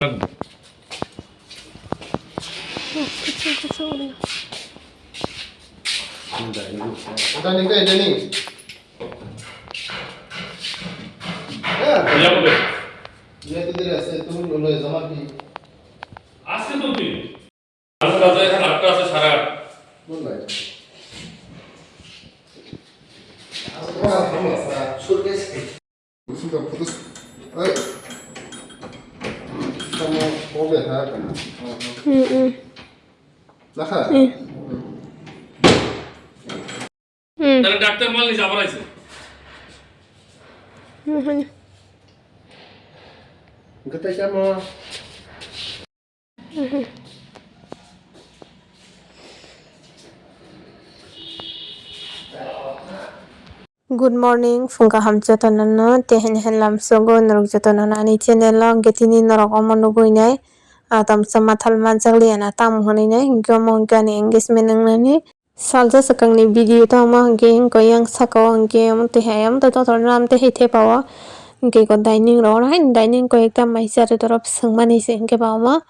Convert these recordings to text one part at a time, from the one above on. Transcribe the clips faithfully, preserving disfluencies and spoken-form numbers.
Dani, kai, Dani. Ya. Ya, tu dia saya tu lo zaman ni. Aske tu tu. Aske tu, aske tu, aske tu, aske tu. Boleh. Sudah putus. Eh. Kamu mau lihat kan? Hmm, hmm. Nakha? Hmm. Hmm. Tara doctor mal ni jabra ise. Hmm, hmm. Kita sama. Good morning, phung kaham jotono no, tei hini hai lamsogo norok jotono no ani channel o, hwnkhe tini norok omo nugui nai, ah, tamsa mathal manjak liya na tamo hinui nai, hwnkhe omo hwnkhe ani engagement wngnani. Salsa swkangni video tongma hwnkhe, hwnkhe yang saka o hwnkhe, omo twi hai, omo twi jotono ram twi hai thepa o, hwnkhe eko dining rok, oro hai dining koi ekta mai chari torop swngmani se hwnkhe ba omo,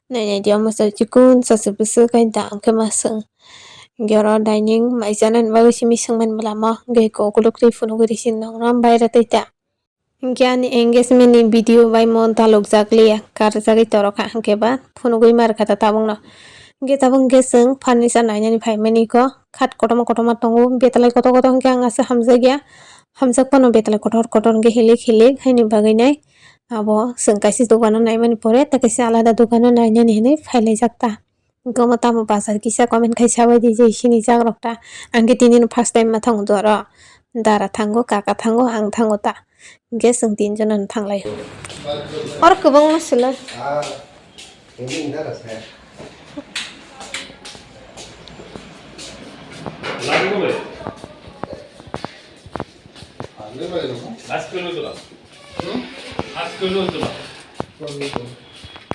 nai nai di omo se chikon sasu bwswk hai da hwnkhe ma swng, hwnkhe oro dining mai chanani bagwi simi swngmani bwlamo, hwnkhe eko ukuluk twi phunugwi risi nokno baire twi ta. Hwnkhe ani engagement ni video bai mo dalukjak liya, karjagwi torokha, hwnkhe ba phunugwi ma rwkha ta tabukno. Hwnkhe tabuk hwnkhe chwng furniture nainani phaimani kho, khat kotorma kotorma tongo, betalai kotor kotor hwnkhe ang aswk hamjakya, hamjak phano betalai kotor kotor hwnkhe hilik hilik haini bagwi nai abo chwng kaisa dogano naimani pore tei kaisa alada dogano nainani hinwi phailaijak ta. Hwnkhe omo tamo bazar kisa comment khai sabaidi je sini jak rok ta. Ang khe tini no first time ma thango duaro. Dara thango, kaka thango, ang thango ta. Hwnkhe chwng tin jona no thanglai. Oro kwbangma swlai.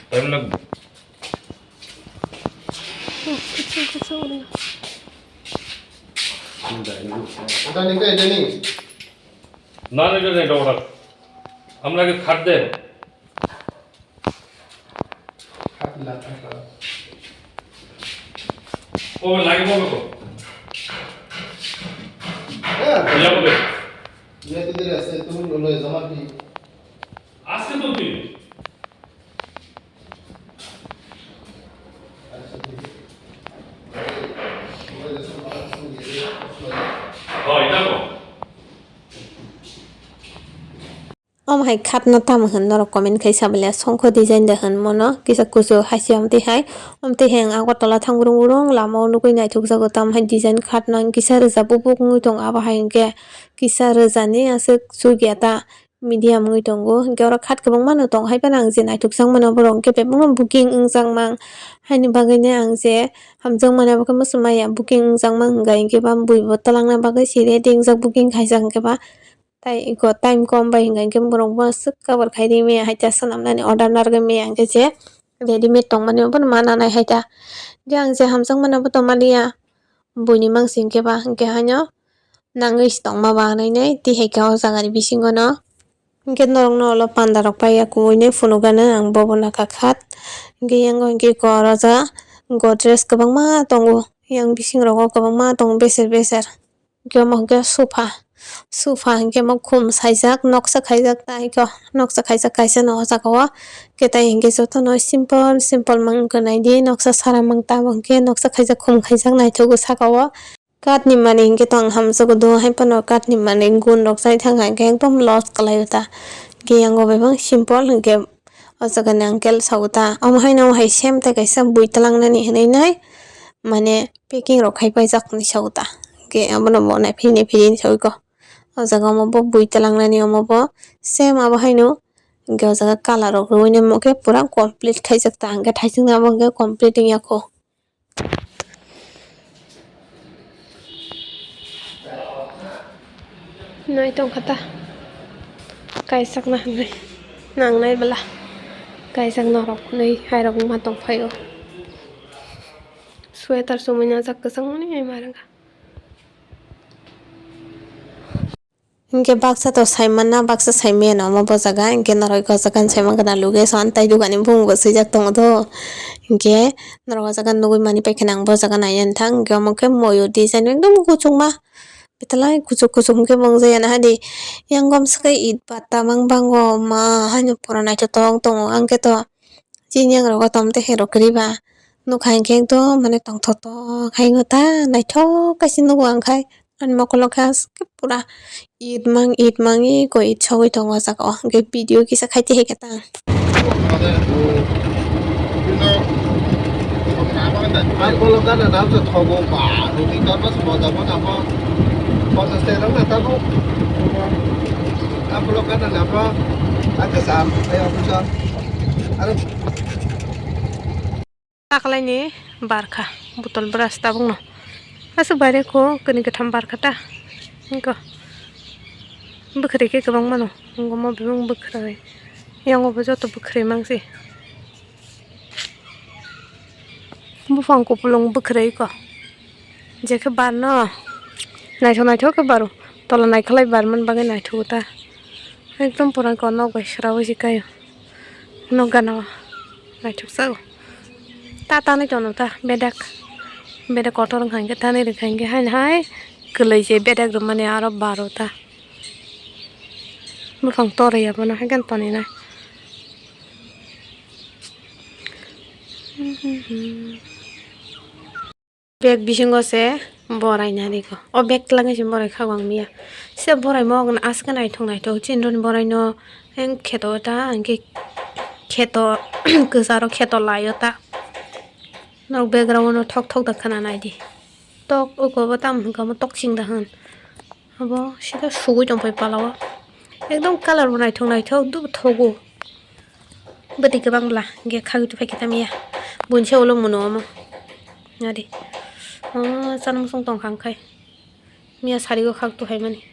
Time lagbo. Dani, kai, Dani. Nani, Dani, daughter. Amra ke khat de. Khat la, khat la. O, lagi mo ko. Ya. Ya, ko. Ya, tu dia saya tu lo zaman ni. Aske tu tu. Omo hai khatno tamo hwn norok comment khai sabalia songkho design de hwn mono kisa kuchuk haisi omtwi hai omtwi hai ang Agartala thang burung burung lama o nugui naithok jago tamo hai design khatno kisa rwjak bubuk wngwi tongo abo hai hwnkhe kisa rwjani aswk chukya ta. Medium wngwi tongo, hwnkhe oro khat kwbangma no tong hai phano ang je naithokjak mano borok hwnkhe bebakno booking wngjak mang, haini bagwino ang je hamjak mani abo khe muchung maya booking wngjak mang hwnkhe ba bui bo twlangna bagwi se ready wngjak booking khaijak hwnkhe ba, tai eko time kom bai hwnkhe borok bo aswk cover khai ri maya hai ta swnamnani order narwgwi maya hwnkhe je readymade tongmani bono ma nanai hai ta, hwnkhe ang je hamjak mani abo tongmaliya buini mangsing khe ba hwnkhe haino. Nangwi se tongma ba hwnwi nai twi hai khe o jaga ni bisingo no. Hwnkhe norok no ulo panda rok paiya kubuino phunukgano ang bobo naka khat. Hwnkhe yang o hwnkhe eko oro ja Godrej kwbangma tongo. Yang bising rogo kwbangma tongo beser beser. Hwnkhe omo hwnkhe sofa. Sofa hwnkhe omo khum saijak noksa khaijak tai khe noksa khaijak kaisa no o jaga o. Hwnkhe tai hwnkhe jotono simple simple mang wngkha naidi noksa sara mang tamo hwnkhe noksa khaijak khum khaijak naithogo saka o. Kath ni manwi hwnkhe tong hamjago do, hai phano kath ni manwi gun rok chai thang kha hwnkhe ekdom loss kwlai o ta. Hwnkhe yang o bai bang simple hwnkhe o jaga ni uncle sago ta. Omo hai no hai same tai kaisa bui twlang nani hinwi nai mane packing rok khai paijak hinwi sago ta. Hwnkhe abono bo naiphili naiphili hinwi saui kho. O jaga omo bo bui twlang nani omo bo same abo hai no. Hwnkhe o jaga colour rok rwui nai omo khe pura complete khaijak ta. Hwnkhe thaising abo hwnkhe complete wngya kho. Nai tongkha ta. Kaisakna hinwi nangnai bwla. Kaisak norok hinwi hairok wngma tongphaio. Sweater chumui najak kwchangmani ai ma rwngkha. Hinkhe baksa to saimana, baksa saimaya no omo bo jaga, hinkhe norok o jaga saimang gana luge son tai dugani bumung bo swijak tongo do. Hinkhe norok o jaga nugui mani paikhe ang bo jaga naiya nthang, hinkhe omo khe moyur design ekdom kuchukma. Betalai kuchuk kuchuk hinkhe mwngjaya na hadi. Yang gom swkhe it batta mang bango ma haino pura naithotok tongo ang khe to. Chini yang rogo tom tei hai rok kwrwi ba nukha hinkhe ekdom mane tongthok tok hai wngkha ta naithok khe se nugo ang khai ani mokolo khe aswk pura it mang it mangwi ko it sogwi tongo o jaga o hinkhe video kisa khai tei hai khe ta. Ang kolok gana nang se thogo ba, rumi torma se moja bo nang bo, ponchas tei rok na tamo. Ang kolok gana nang bo, ang kwcham, tei officer. Aro. Taklaini barkha, botol brush tabukno. Aswk baire ko, kini kwtham barkha ta. Niko. Bwkhwrwi khe kwbang mano. Ngo mo bebak bwkhwrwi. Yango bo joto bwkhwrwi mangsi. Buphang kupulung bwkhwrwi ko. Je khe barno naithok naithok khe baro. Tola naikholai barmani bagwi naithogo ta. Ekdom pura khe o nok bai sraui se kaio. Nok gana o naithok sao. Ta tanwi tono ta bedek. Bedek kotor wngkha hinkhe tanwi rwkha hinkhe haino hai kwlwi se bedek rwmani aro baro ta. Buphang torwi abono haikhe toninai. Bag bisingo se borai nani ko. O bag twlangwi se borai kha wng miya. Se borai mo aswk naithok naithok chini roni borai no kheto ta hinkhe kheto kwcharo kheto laio ta. Nok background no thok thok da khwna naidi. Tok oko bo tamo hwnka omo tok ching da hwn. Abo sida sugui tongpai pala o. Ekdom colour bo naithok naithok dub thogo. Bwtwi kwbang bwla hwnkhe khagwi tongphai khe tamo ya. Buini se ulo muno omo. Nadi. O chanang song tongkha hwnkhe. Miya sari o khak tongphaimani.